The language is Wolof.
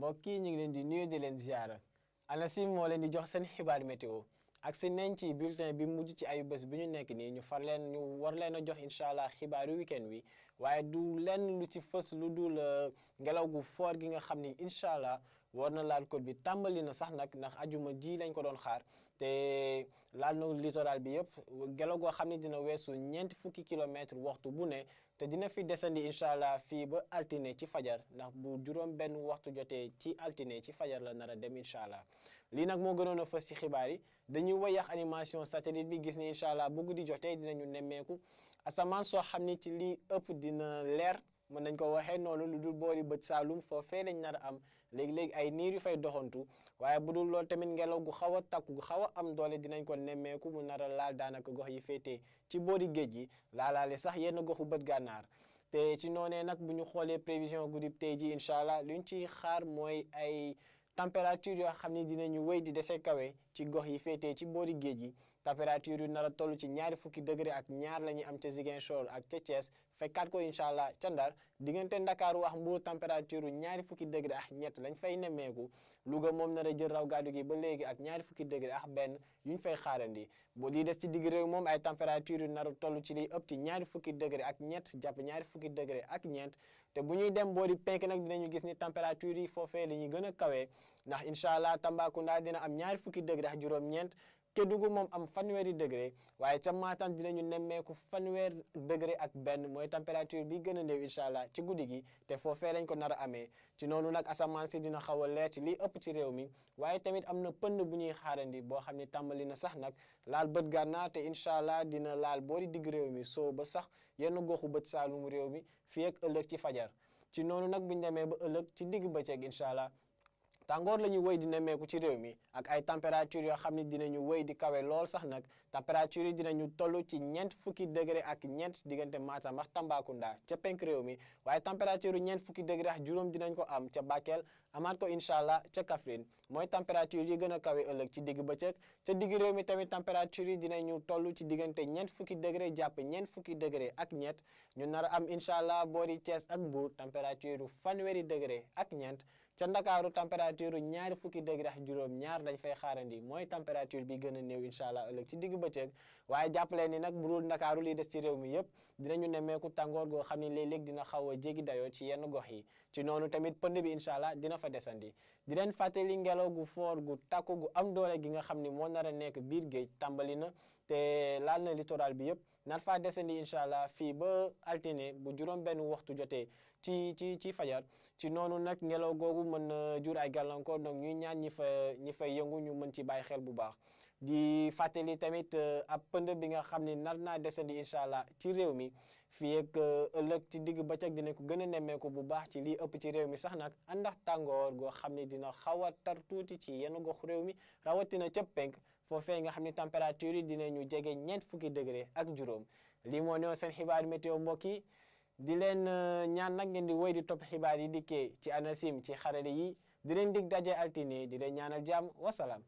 mbokk yi ñu ngi leen di nuyu di leen ziara ANACIM moo leen di jox seen xibaar météo ak si nañ ci bulletin bi mujj ci ayu bés bi ñu nekk nii ñu war leen a jox incha allah xibaaru weekend wi waaye du lenn lu ci fës lu dul ngelaw gu fort gi nga xam ni incha allah war na laal côte bi tàmbali na sax nag ndax ajuma ji lañ ko doon xaar te laal na littoral bi yëpp ngelaw goo xam ne dina weesu ñeenti fukki kilomètre waxtu bu ne te dina fi desandi incha allah fii ba altine ci fajar ndax bu juróom benn waxtu jotee ci altine ci fajar la nar a dem incha allah lii nag moo gënoon a fës ci xibaar yi dañuy wëyax animation satellite bi gis ne incha allah bu guddi jotee dinañu nemmeeku asamaan soo xam ni ci lii ëpp dina leer mën nañ ko waxee noonu lu dul boori bët Saalum foofee lañ nar a am léegi-léegi ay niir yu fay doxantu waaye bu dul loolu tamit ngelaw gu xaw a takku gu xaw a am doole dinañ ko nemmeeku mu nar a laal daanaka gox yi féetee ci boori géej gi laalaale sax yenn goxu bët gànnaar te ci noonee nag bu ñu xoolee prévision guddi tey ji incha allah luñ ciy xaar mooy ay température yoo xam ni dinañu wéy di dese kawe ci gox yi féetee ci boori géej gi température yu nar a toll ci ñaari fukki degré ak ñaar la ñuy am ca Ziguinchor ak ca Thiès fekkaat ko incha allah ca Ndar diggante Ndakaaru wax Mbuur température ñaari fukki degré ak ñett lañ fay nemmeeku Louga moom nar a jël raw gàddu gi ba léegi ak ñaari fukki degré ak benn yuñ fay xaarandi boo lii des ci digg réew moom ay température yu nar a toll ci liy ëpp ci ñaari fukki degré ak ñett jàpp ñaari fukki degré ak ñeent te bu ñuy dem boori penk nag dinañu gis ni température yi foofee la ñuy gën a kawee ndax incha allah Tambacounda dina am ñaari fukki degré ak juróom-ñeent Kédougou moom am fanweeri degré waaye ca Matam dinañu nemmeeku fanweer degré ak benn mooy température bi gën a néew incha allah ci guddi gi te foofee lañ ko nar a amee ci noonu nag asamaan si dina xaw a leer ci liy ëpp ci réew mi waaye tamit am na pënd bu ñuy xaarandi boo xam ne tàmbali na sax nag laal bët gànnaar te incha allah dina laal boori digg réew mi soo ba sax yenn goxu bët saalum réew mi fii ak ëllëg ci fajar ci noonu nag buñ demee ba ëllëg ci digg bëccëg incha allah tàngoor la ñu wéy di nemmeeku ci réew mi ak ay température yoo xam ne dinañu wéy di kawe lool sax nag température yi dinañu toll ci ñeent fukki degré ak ñeent diggante Matam ak Tambacounda ca penk réew mi waaye température ñeent fukki degré ak juróom dinañ ko am ca Bakel amaat ko incha allah ca Kaffrine mooy température yi gën a kawe ëllëg ci digg bëccëg ca digg réew mi tamit température yi dinañu toll ci diggante ñeent fukki degré jàpp ñeent fukki degré ak ñett ñu nar a am incha allah boori Thiès ak Mbour température fanweeri degré ak ñeent ca Ndakaaru température ñaari fukki degré ak juróom ñaar dañ fay xaarandi mooy température bi gën a néew incha allah ëllëg ci digg bëccëg waaye jàppaleen ni nag bu dul Ndakaaru lii des ci réew mi yëpp dinañu nemmeeku tàngoor goo xam ne léeg-léeg dina xaw a jéggi dayoo ci yenn gox yi ci noonu tamit pënd bi incha allah dina fa desandi di leen fàttali ngelaw gu foor gu takku gu am doole gi nga xam ni moo nar a nekk biir géej tàmbali na te laal na littoral bi yëpp nar faa desandi incha allah fii ba altine bu juróom benn waxtu jotee ci fajar ci noonu nag ngelaw googu mën na jur ay gàllankoor donc ñuy ñaan ñi fay yëngu ñu mën ci bàyyi xel bu baax di fàttali tamit ab pënd bi nga xam ne nar naa desandi incha allah ci réew mi fii ak ëllëg ci digg bëccëg dina ko gën a nemmeeku bu baax ci lii ëpp ci réew mi sax nag àndax tàngoor goo xam ne dina xaw a tar tuuti ci yenn gox réew mi rawatina ca penk foofee nga xam ne température yi dinañu jege ñeent fukki degré ak juróom lii moo newoon seen xibaar météo mbokk yi di leen ñaan nag ngeen di woy di topp xibaar yi dikkee ci ANACIM ci xarale yi di leen dig daje altine di leen ñaanal jàmm wasalaam